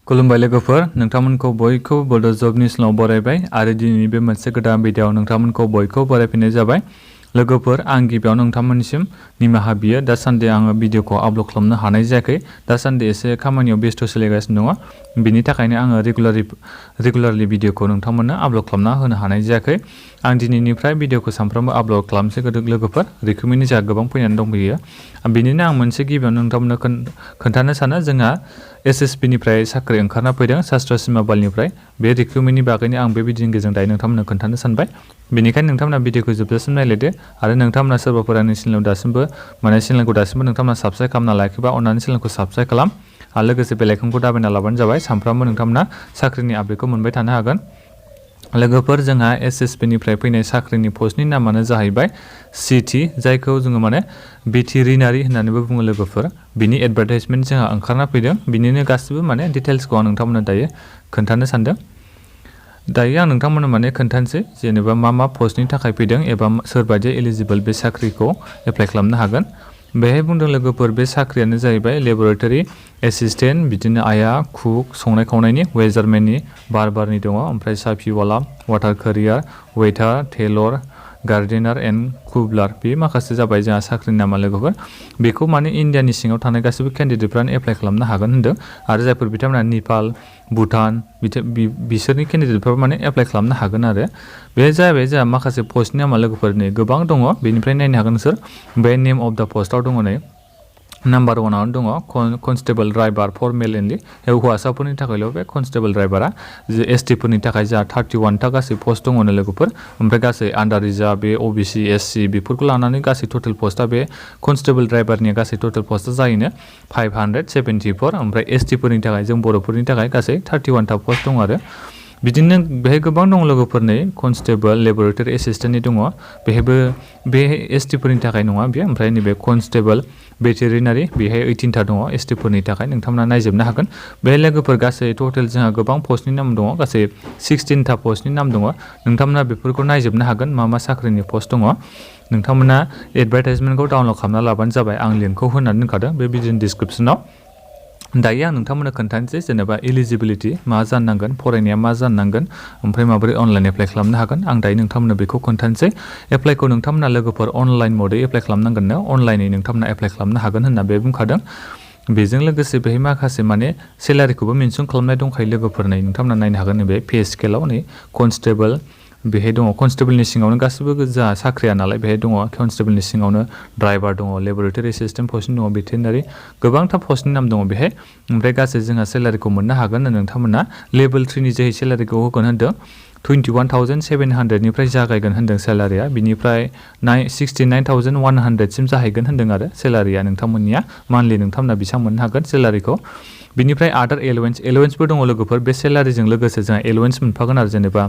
खुलुमबाय लोगोफोर नोंथांमोनखौ बयखौबो बड' जबनि स्ल'आव बरायबाय आरो दिनैनि बे मोनसे गोदान भिडिअ'आव नोंथांमोनखौ बयखौबो बरायफिननाय जाबाय। लोगोफोर आं गिबियाव नोंथांमोननिसिम निमाहा बियो दासान्दि आङो भिडिअ'खौ आपल'ड खालामनो हानाय जायाखै। दासान्दि एसे खामानियाव बेस्थ' सोलिगासिनो दङ। बिनि थाखायनो आङो रेगुलारलि भिडिअ'खौ नोंथांमोननो आपल'ड खालामना होनो हानाय जायाखै। आं दिनैनिफ्राय भिडिअ'खौ सानफ्रोमबो आपल'ड खालामसै लोगोफोर। रिकमेन्डनि जोंहा गोबां फैनानै दंफैयो। बिनिनो आं मोनसे गिबियावनो नोंथांमोननो खोन्थानो सानो जोंहा SSB निफ्राय साख्रि ओंखारना फैदों सास्त्र सीमा बलनिफ्राय। बे रिक्रुटमेन्टनि बागैनो आं बे भिडिअ'नि गेजेरजों दायो नोंथांमोननो खोन्थानो सानबाय। बेनिखायनो नोंथांमोना भिडिअ'खौ जोबजासिम नायलायदो आरो नोंथांमोना सोरबाफोर आंनि चेनेलखौ दासिमबो नोंथांमोना साबस्क्राइब खालामना लायाखैबा अननानै चेनेलखौ साबस्क्राइब खालाम आरो लोगोसे बेल आइकनखौ दाबायना लाबानो जाबाय। सानफ्रामबो नोंथांमोना साख्रिनि आपडेटखौ मोनबाय थानो हागोन। लोगोफोर जोंहा SSB निफ्राय फैनाय साख्रिनि पस्टनि नामानो जाहैबाय CT जायखौ जोङो भेटेरिनारि होननानैबो बुङो लोगोफोर। बिनि एडभार्टाइजमेन्ट जोंहा ओंखारना फैदों। बिनिनो गासिबो डिटेल्सखौ आं नोंथांमोननो दायो खोन्थानो सानदों। दायो आं नोंथांमोननो खोन्थानोसै जेनेबा मा पस्टनि थाखाय फैदों एबा सोरबायदि एलिजिबल बे साख्रिखौ एप्लाइ खालामनो हागोन। बेहाय बुंदों लोगोफोर बे साख्रियानो जाहैबाय लेबरेटरि एसिस्टेन्ट, बिदिनो आया कुक संनाय खावनायनि, वेजारमेननि, बारबारनि दङ, ओमफ्राय साफिवाला, water carrier, waiter, tailor, gardener and cobbler. बे माखासे जाबाय जोंहा साख्रिनि नामा लोगोफोर। बेखौ इण्डियानि सिङाव थानाय गासैबो केन्डिडेटफ्रानो एप्लाइ खालामनो हागोन होनदों आरो जायफोर बिथांमोना नेपाल, भुटान बिसोरनि केन्डिडेटफ्राबो एप्लाइ खालामनो हागोन आरो। बे जाहैबाय जोंहा माखासे पस्टनि नामा लोगोफोरनि गोबां दङ। बेनिफ्राय नायनो हागोन नोंसोर। बे नेम अफ द पस्टआव दङ नै नाम्बार 1आवनो दङ कनस्टेबल ड्राइभार फर मेल ओनलि। हौवासाफोरनि थाखायल' बे कनस्टेबल ड्राइभारा। ST फोरनि थाखाय जोंहा 31टा गासै पस्ट दङ लोगोफोर। ओमफ्राय गासै आन्डार रिजार्भ बे OBC SC बेफोरखौ लानानै गासै टटेल पस्टआ बे कनस्टेबल ड्राइभारनि गासै टटेल पस्टआ जायोनो 574। ओमफ्राय ST फोरनि थाखाय जों बर'फोरनि थाखाय गासै 31टा पस्ट दङ आरो। बिदिनो बेहाय गोबां दं लोगोफोरनि कनस्टेबल लेबरेटरि एसिस्टेन्टनि दङ। बेहायबो बे ST फोरनि थाखाय नङा बेयो। ओमफ्राय नैबे कनस्टेबल भेटेरिनारि बेहाय 18टा दङ ST फोरनि थाखाय। नोंथांमोना नायजोबनो हागोन। बे लोगोफोर गासै टटेल जोंहा गोबां पस्टनि नाम दङ। गासै 16टा पस्टनि नाम दङ। नोंथांमोना बेफोरखौ नायजोबनो हागोन मा साख्रिनि पस्ट दङ। नोंथांमोना एडभार्टाइजमेन्टखौ डाउनलड खालामना लाबानो जाबाय। आं लिंकखौ होनानै दोनखादों बे भिडिअनि डिसक्रिपसनाव। दायो आं नोंथांमोननो खोन्थानोसै जेनेबा एलिजिबिलिटि मा जानांगोन, फरायनाया मा जानांगोन, ओमफ्राय माबोरै अनलाइन एप्लाइ खालामनो हागोन। आं दायो नोंथांमोननो बेखौ खोन्थानोसै। एप्लाइखौ नोंथांमोना लोगोफोर अनलाइन मदै एप्लाइ खालामनांगोननो। अनलाइनै नोंथांमोना एप्लाइ खालामनो हागोन होनना बे बुंखादों। बेजों लोगोसे बेहाय माखासे सेलारिखौबो मेनसन खालामनाय दंखायो लोगोफोर। नै नोंथांमोना नायनो हागोन नैबे पे स्केलाव नै कनस्टेबल बेहाय दङ। कनस्टेबलनि सिङावनो गासिबो जा साख्रिया नालाय बेहाय दङ। कनस्टेबलनि सिङावनो ड्राइभार दङ, लेबरेटरि एसिस्टेन्ट पस्टनि दङ, भेटेरिनारि गोबांथा पस्टनि नाम दङ बेहाय। ओमफ्राय गासै जोंहा सेलारिखौ मोननो हागोन नोंथांमोना लेभेल 3नि जोहै सेलारिखौ होगोन होनदों। 21,700निफ्राय जागायगोन होनदों सेलारिया। बिनिफ्राय 69,100 सिम जाहैगोन होनदों आरो सेलारिया नोंथांमोननिया मान्थलि नोंथांमोना बेसेबां मोननो हागोन सेलारिखौ। बिनिफ्राय आदार एलावेन्सबो दङ लोगोफोर। बे सेलारिजों लोगोसे जोंहा एलावेन्स मोनफागोन आरो जेनेबा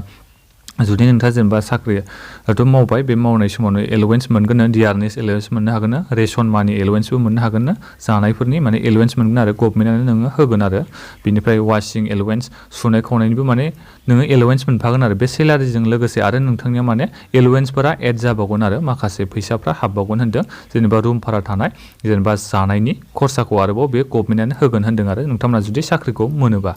जुदि नोंथाङा जेनेबा साख्रियाथ' मावबाय, बे मावनाय समावनो एलावेन्स मोनगोन, डिआरनेस एलावेन्स मोननो हागोन, रेसन मानि एलावेन्सबो मोननो हागोन, जानायफोरनि एलावेन्स मोनगोन आरो गभमेन्टआनो नोङो होगोन आरो। बिनिफ्राय वाशिं एलावेन्स सुनाय खावनायनिबो नोङो एलावेन्स मोनफागोन आरो बे सेलारिजों लोगोसे। आरो नोंथांनिया एलावेन्सफोरा एड जाबावगोन आरो माखासे फैसाफ्रा हाबबावगोन होनदों। जेनेबा रुम भारा थानाय, जेनेबा जानायनि खरसाखौ आरोबाव बे गभमेन्टआनो होगोन होनदों आरो नोंथांमोना जुदि साख्रिखौ मोनोबा।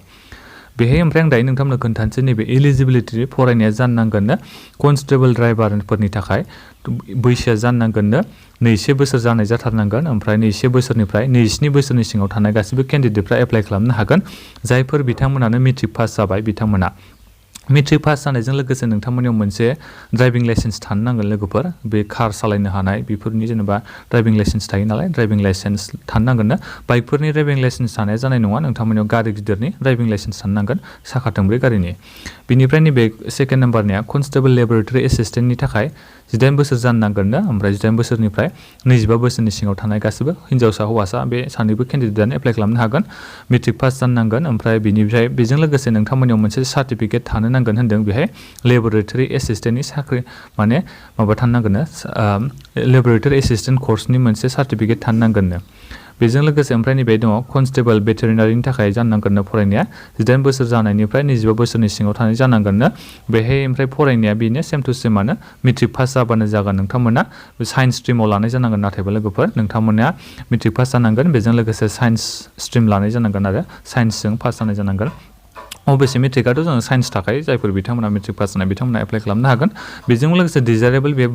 बेहाय ओमफ्राय आं दायो नोंथांमोननो खोन्थानोसै नैबे एलिजिबिलिटि फरायनाया जानांगोननो कनस्टेबल ड्राइभारफोरनि थाखाय बैसोआ जानांगोननो 21 बोसोर जानाय जाथारनांगोन। ओमफ्राय 21 बोसोरनिफ्राय 27 बोसोरनि सिङाव थानाय गासिबो केन्डिडेटफ्रा एप्लाइ खालामनो हागोन। जायफोर बिथांमोनानो मेट्रिक पास जाबाय बिथांमोना। मेट्रिक पास जानायजों लोगोसे नोंथांमोननियाव मोनसे ड्राइभिं लाइसेन्स थानो नांगोन लोगोफोर। बे कार सालायनो हानाय बेफोरनि जेनेबा ड्राइभिं लाइसेन्स थायो नालाय ड्राइभिं लाइसेन्स थानो नांगोननो। बाइकफोरनि ड्राइभिं लाइसेन्स थानाया जानाय नङा। नोंथांमोननियाव गारि गिदिरनि ड्राइभिं लाइसेन्स थानो नांगोन, साखा थोंब्रै गारिनि। बिनिफ्राय नैबे सेकेन्ड नाम्बारनिया कनस्टेबल लेबरेटरि एसिस्टेन्टनि थाखाय 18 बोसोर जानो नांगोननो। ओमफ्राय 18 बोसोरनिफ्राय 25 बोसोरनि सिङाव थानाय गासिबो हिन्जावसा हौवासा बे सानैबो केन्डिडेटआनो एप्लाइ खालामनो हागोन। मेट्रिक पास जानो नांगोन। ओमफ्राय बिनिफ्राय बेजों लोगोसे नोंथांमोननियाव मोनसे सार्टिफिकेट थानो नांगोन होनदों। बेहाय लेबरेटरि एसिस्टेन्टनि साख्रि माबा थानो नांगोननो, लेबरेटरि एसिस्टेन्ट कर्सनि मोनसे सार्टिफिकेट थानो नांगोननो। बेजों लोगोसे ओमफ्राय नैबे दङ कनस्टेबल भेटेरिनारिनि थाखाय जानांगोननो फरायनाया 18 बोसोर जानायनिफ्राय 25 बोसोरनि सिङाव थानाय जानांगोननो बेहाय ओमफ्राय फरायनाया बेनो सेम टु सेमानो मेट्रिक पास जाबानो जागोन नोंथांमोना साइन्स स्ट्रिमाव लानाय जानांगोन नाथायबा लोगोफोर नोंथांमोना मेट्रिक पास जानांगोन बेजों लोगोसे साइन्स स्ट्रिम लानाय जानांगन आरो साइन्सजों पास जानाय जानांगोन अबयसे मेट्रिकआथ' जों साइन्स थाखाय जायफोर बिथांमोना मेट्रिक पास जानाय बिथांमोना एप्लाइ खालामनो हागोन बेजों लोगोसे डिजायरेबल बे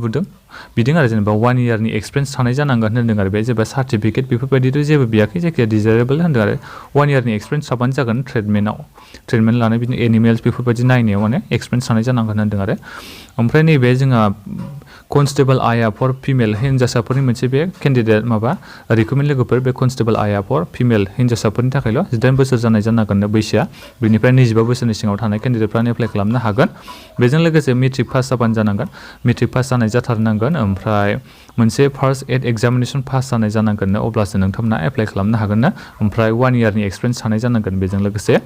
बिदों आरो जेनेबा 1 इयारनि एक्सपिरियेन्स थानाय जानांगोन होन्दों आरो बे जेनेबा सार्टिफिकेट बेफोरबायदिथ' जेबो बियाखै जायखिया डिजायरेबल होन्दों आरो 1 इयारनि एक्सपिरियेन्स थाबानो जागोन ट्रिटमेन्ट लानाय बिदिनो एनिमेल्स बेफोरबायदि नायनायाव माने एक्सपिरियेन्स थानाय जानांगोन होन्दों आरो ओमफ्राय नैबे जोंहा कनस्टेबल आइआ फर फिमेल हिन्जावसाफोरनि मोनसे बे केन्डिडेट माबा रिक्रुटमेन्ट लोगोफोर बे कनस्टेबल आइआ फर फिमेल हिन्जावसाफोरनि थाखायल' 18 बोसोर जानाय जानांगोननो बैसोआ बेनिफ्राय 25 बोसोरनि सिङाव थानाय केन्डिडेटफ्रानो एप्लाइ खालामनो हागोन बेजों लोगोसे मेट्रिक पास जाबानो जानांगोन मेट्रिक पास जानाय जाथारनांगोन ओमफ्राय मोनसे फार्स्ट एड एग्जामिनेसन पास जानाय जानांगोननो अब्लासो नोंथांमोना एप्लाइ खालामनो हागोननो ओमफ्राय 1 इयारनि एक्सपिरियेन्स थानाय जानांगोन बेजों लोगोसे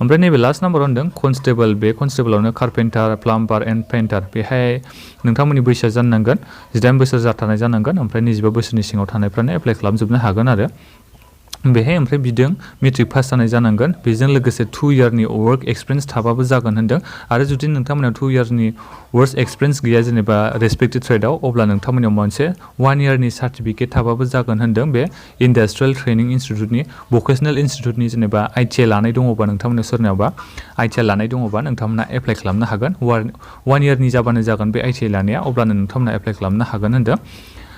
ओमफ्राय नैबे लास्ट नाम्बाराव होन्दों कनस्टेबल बे कनस्टेबलावनो कारपेन्टार प्लाम्बार एन्ड पेन्टार बेहाय नोंथांमोननि बैसोआ जानांगोन 18 बोसोर जाथारनाय जानांगोन ओमफ्राय 25 बोसोरनि सिङाव थानायफ्रानो एप्लाइ खालामजोबनो हागोन आरो बेहाय ओमफ्राय बिदों मेट्रिक पास जानाय जानांगोन बेजों लोगोसे 2 इयारनि वर्क एक्सपिरियेन्स थाबाबो जागोन होन्दों आरो जुदि नोंथांमोनाव 2 इयारनि वर्क एक्सपिरियेन्स गैया जेनेबा रेसपेक्टेड ट्रेडआव अब्ला नोंथांमोनाव मोनसे 1 इयारनि सार्टिफिकेट थाबाबो जागोन होन्दों बे इन्डास्ट्रियेल ट्रेनिं इनस्टिटिउटनि भकेसनेल इनस्टिटिउटनि जेनेबा ITI लानाय दङबा नोंथांमोनाव सोरनावबा ITI लानाय दङबा नोंथांमोना एप्लाइ खालामनो हागोन 1 इयारनि जाबानो जागोन बे ITI लानाया अब्लानो नोंथांमोना एप्लाइ खालामनो हागोन होन्दों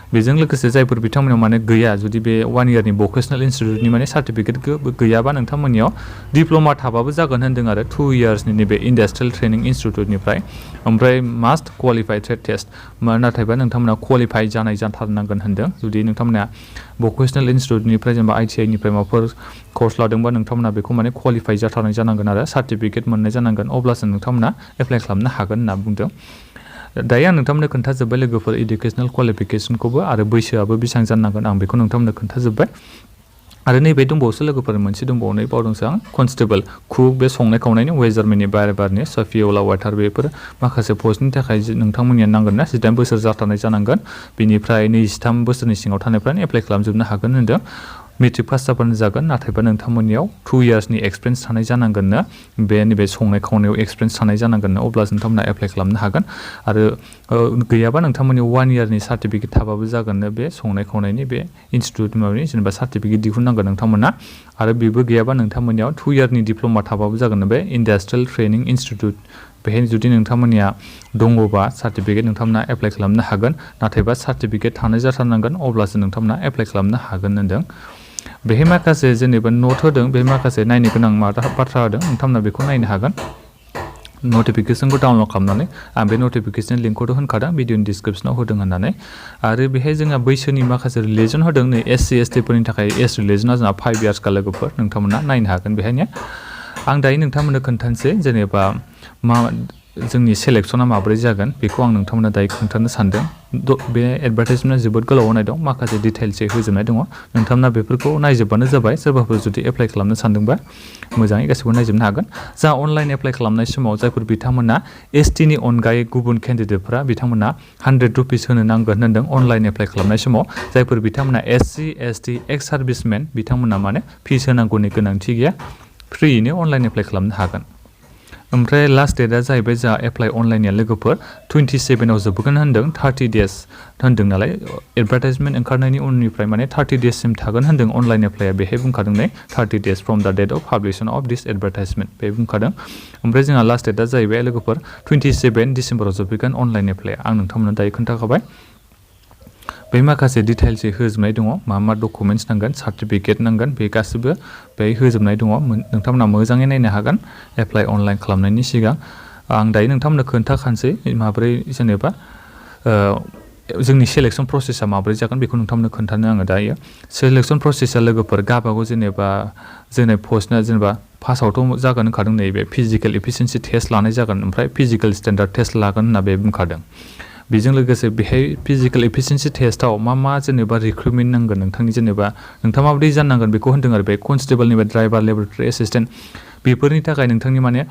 बेजों लोगोसे जायफोर बिथांमोनाव माने गैया जुदि बे 1 इयारनि भकेसनेल इनस्टिटिउटनि माने सार्टिफिकेट गैयाबा नोंथांमोननियाव डिप्ल'मा थाबाबो जागोन होन्दों आरो 2 इयार्सनि नैबे इन्डास्ट्रियेल ट्रेनिं इनस्टिटिउटनिफ्राय ओमफ्राय मास्ट क्वालिफाइड ट्रेड टेस्ट नाथायबा नोंथांमोना क्वालिफाइ जानाय जाथारनांगोन होन्दों जुदि नोंथांमोना भकेसनेल इनस्टिटिउटनिफ्राय जेनेबा ITIनिफ्राय माबाफोर कर्स लादोंबा नोंथांमोना बेखौ माने क्वालिफाइ जाथारनाय जानांगोन आरो सार्टिफिकेट मोननाय जानांगोन अब्लासो नोंथांमोना एप्लाइ खालामनो हागोन होनना बुंदों दायो आं नोंथांमोननो खोन्थाजोब्बाय लोगोफोर इडुकेसनेल क्वालिफिकेसनखौबो आरो बैसोआबो बेसेबां जानांगोन आं बेखौ नोंथांमोननो खोन्थाजोब्बाय आरो नैबे दंबावोसो लोगोफोर मोनसे दंबावो बावदोंसो आं कनस्टेबल कुक बे संनाय खावनायनि वेजारमेननि बारनि सफियोला वाटार बेफोर माखासे पस्टनि थाखाय नोंथांमोननिया नांगोन ना 18 बोसोर जाथारनाय जानांगोन बिनिफ्राय 23 बोसोरनि सिङाव थानायफ्रानो एप्लाइ खालामजोबनो हागोन होन्दों मेट्रिक पास जाबानो जागोन नाथायबा नोंथांमोननियाव 2 इयार्सनि एक्सपिरियेन्स थानाय जानांगोननो बे नैबे संनाय खावनायाव एक्सपिरियेन्स थानाय जानांगोननो अब्लासो नोंथांमोना एप्लाइ खालामनो हागोन आरो गैयाबा नोंथांमोननियाव 1 इयारनि सार्टिफिकेट थाबाबो जागोननो बे संनाय खावनायनि बे इनस्टिटिउट माबानि जेनेबा सार्टिफिकेट दिहुननांगोन नोंथांमोना आरो बेबो गैयाबा नोंथांमोननियाव 2 इयारनि डिप्ल'मा थाबाबो जागोन बे इन्डास्ट्रियेल ट्रेनिं इनस्टिटिउट बेहाय जुदि नोंथांमोननिया दङबा सार्टिफिकेट नोंथांमोना एप्लाइ खालामनो हागोन नाथायबा सार्टिफिकेट थानाय जाथारनांगोन अब्लासो नोंथांमोना एप्लाइ खालामनो हागोन होन्दों बेहाय माखासे जेनेबा नट होदों बे माखासे नायनो गोनां बाथ्रा होदों नोंथांमोना बेखौ नायनो हागोन नटिफिकेसनखौ डाउनलड खालामनानै आं बे नटिफिकेसन लिंकखौथ' होनखादों भिडिअनि डिसक्रिपसनाव होदों होननानै आरो बेहाय जोंहा बैसोनि माखासे रिलिजन होदों नै SC ST फोरनि थाखाय एज रिलिजना जोंहा 5 इयार्सखा लोगोफोर नोंथांमोना नायनो हागोन बेहायनो आं दायो नोंथांमोननो खोन्थानोसै जेनेबा मा जोंनि सेलेक्सना माबोरै जागोन बेखौ आं नोंथांमोननो दायो खोन्थानो सानदों बे एडभार्टाइजमेन्टआ जोबोद गोलाव होनाय दं माखासे डिटेल्सै होजोबनाय दङ नोंथांमोना बेफोरखौ नायजोबबानो जाबाय सोरबाफोर जुदि एप्लाइ खालामनो सानदोंबा मोजाङै गासैबो नायजोबनो हागोन जा अनलाइन एप्लाइ खालामनाय समाव जायफोर बिथांमोना STनि अनगायै गुबुन केन्डिडेटफोरा बिथांमोना 100 रुपिस होनो नांगोन होन्दों अनलाइन एप्लाइ खालामनाय समाव जायफोर बिथांमोना SC ST एक्स सार्भिसमेन बिथांमोना माने फिस होनांगौनि गोनांथि गैया फ्रियैनो अनलाइन एप्लाइ खालामनो हागोन ओमफ्राय लास्ट डेटआ जाहैबाय जा एप्लाइ अनलाइननिया लोगोफोर 27आव जोबगोन होन्दों 30 डेज होन्दों नालाय एडभार्टाइजमेन्ट ओंखारनायनि उननिफ्राय माने 30 डेजसिम थागोन होन्दों अनलाइन एप्लाइआ बेहाय बुंखादों नै 30 days from the date of publication of this advertisement बे बुंखादों ओमफ्राय जोंहा लास्ट डेटआ जाहैबाय लोगोफोर 27 डिसेम्बराव जोबगोन अनलाइन एप्लाइआ आं नोंथांमोननो दायो खोन्थाखाबाय बे माखासे डिटेल्सै होजोबनाय दङ मा डकुमेन्टस नांगोन सार्टिफिकेट नांगोन बे गासिबो बेहाय होजोबनाय दङ नोंथांमोना मोजाङै नायनो हागोन एप्लाइ अनलाइन खालामनायनि सिगां आं दायो नोंथांमोननो खोन्थाखानोसै माबोरै जेनेबा जोंनि सेलेक्सन प्रसेसआ माबोरै जागोन बेखौ नोंथांमोननो खोन्थानो आङो दायो सेलेक्सन प्रसेसआ लोगोफोर गाबागाव जेनेबा जोंनि पस्टना जेनेबा फार्स्टआवथ' जागोन होनखादों नैबे फिजिकेल एफिसियेन्सि टेस्ट लानाय जागोन ओमफ्राय फिजिकेल स्टेन्डार्ड टेस्ट लागोन होनना बे बुंखादों बेजों लोगोसे बेहाय फिजिकेल एफिसियेन्सि टेस्टआव मा जेनेबा रिक्रुटमेन्ट नांगोन नोंथांनि जेनेबा नोंथाङा माबायदि जानांगोन बेखौ होन्दों आरो बे कनस्टेबलनि बे ड्राइभार लेबरेटरि एसिस्टेन्ट बेफोरनि थाखाय नोंथांनि माने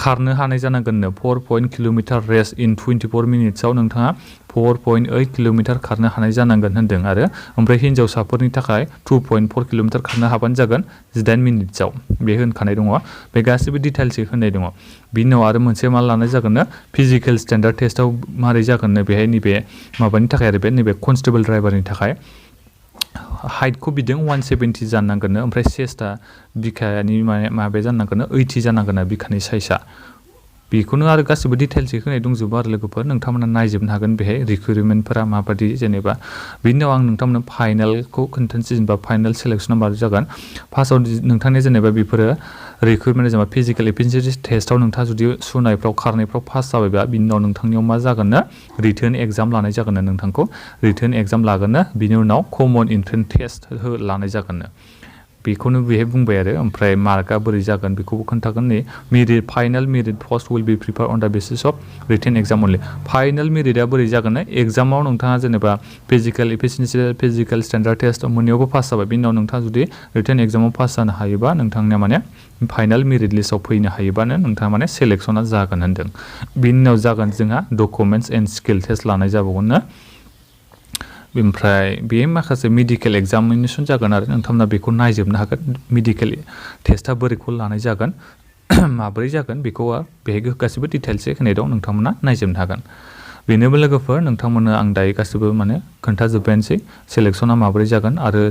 खारनो हानाय जानांगोननो 4 किल'मिटार रेस इन 24 मिनिट्सआव नोंथाङा 4.8 किल'मिटार खारनो हानाय जानांगोन होनदों आरो ओमफ्राय हिन्जावसाफोरनि थाखाय 2.4 किल'मिटार खारनो हाबानो जागोन 18 मिनिट्सआव बे होनखानाय दङ बे गासिबो डिटेल्सै होनाय दङ बिनि उनाव आरो मोनसे मा लानाय जागोननो फिजिकेल स्टेन्डार्ड टेस्टआव मारै जागोननो बेहाय नैबे माबानि थाखाय आरो बे नैबे कनस्टेबल ड्राइभारनि थाखाय हाइटखौ बिदों 170 जानांगोननो ओमफ्राय चेस्टआ बिखानि माबाया जानांगोननो 80 जानांगोननो बिखानि साइजआ बेखौनो आरो गासिबो डिटेल्सै होनाय दंजोबो आरो लोगोफोर नोंथांमोना नायजोबनो हागोन बेहाय रिक्रुइटमेन्टफोरा माबादि जेनेबा बिनि उनाव आं नोंथांमोननो फाइनालखौ खोन्थानोसै जेनेबा फाइनाल सिलेक्सना मारै जागोन फार्स्टआव नोंथांनि जेनेबा बेफोरो रिक्रुइटमेन्ट जेनेबा फिजिकेल एफिसिएन्सि टेस्टआव नोंथाङा जुदि सुनायफ्राव खारनायफ्राव पास जाबायबा बिनि उनाव नोंथांनियाव मा जागोननो रिटेन एग्जाम लानाय जागोननो नोंथांखौ रिटेन एग्जाम लागोननो बिनि उनाव कमन एन्ट्रेन्स टेस्ट लानाय जागोननो बेखौनो बेहाय बुंबाय आरो ओमफ्राय मार्कआ बोरै जागोन बेखौबो खोन्थागोन नै merit final merit post will be prepare on the basis of written exam only final मेरिटआ बोरै जागोन एग्जामाव नोंथाङा जेनेबा physical efficiency physical standard test मोननैयावबो पास जाबाय बिनि उनाव नोंथाङा जुदि रिटेन एग्जामाव पास जानो हायोबा नोंथांनिया माने फाइनाल मेरिट लिस्टआव फैनो हायोबानो नोंथाङा माने सेलेक्सना जागोन होनदों बिनि उनाव जागोन जोंहा डकुमेन्टस एन्ड स्किल टेस्ट लानाय जाबावगोननो ओमफ्राय बे माखासे मेडिकेल एग्जामिनेसन जागोन आरो नोंथांमोना बेखौ नायजोबनो हागोन मेडिकेल टेस्टआ बोरैखौ लानाय जागोन माबोरै जागोन बेखौ बेहाय गासिबो डिटेल्सै होनाय दं नोंथांमोना नायजोबनो हागोन बेनोबो लोगोफोर नोंथांमोननो आं दायो गासिबो माने खोन्थाजोब्बायानोसै सेलेक्सना माबोरै जागोन आरो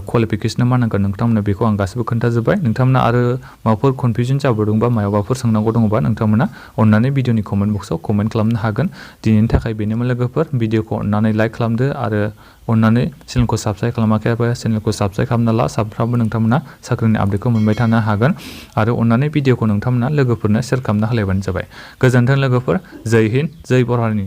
क्वालिफिकेसना मा नांगोन नोंथांमोननो बेखौ आं गासिबो खोन्थाजोब्बाय नोंथांमोना आरो माबाफोर कनफिउजन जाबोदोंबा मायाबाफोर सोंनांगौ दङबा नोंथांमोना अननानै भिडिअनि कमेन्ट बक्सआव कमेन्ट खालामनो हागोन दिनैनि थाखाय बेनोमोन लोगोफोर भिडिअखौ अननानै लाइक खालामदो आरो अननानै चेनेलखौ साबस्क्राइब खालामाखैबा चेनेलखौ साबस्क्राइब खालामना ला सानफ्रामबो नोंथांमोना साख्रिनि आपडेटखौ मोनबाय थानो हागोन आरो अननानै भिडिअखौ नोंथांमोना लोगोफोरनो शेयार खालामना होलायबानो जाबाय गोजोन्थों लोगोफोर जय हिन्द जय बर' हारिनि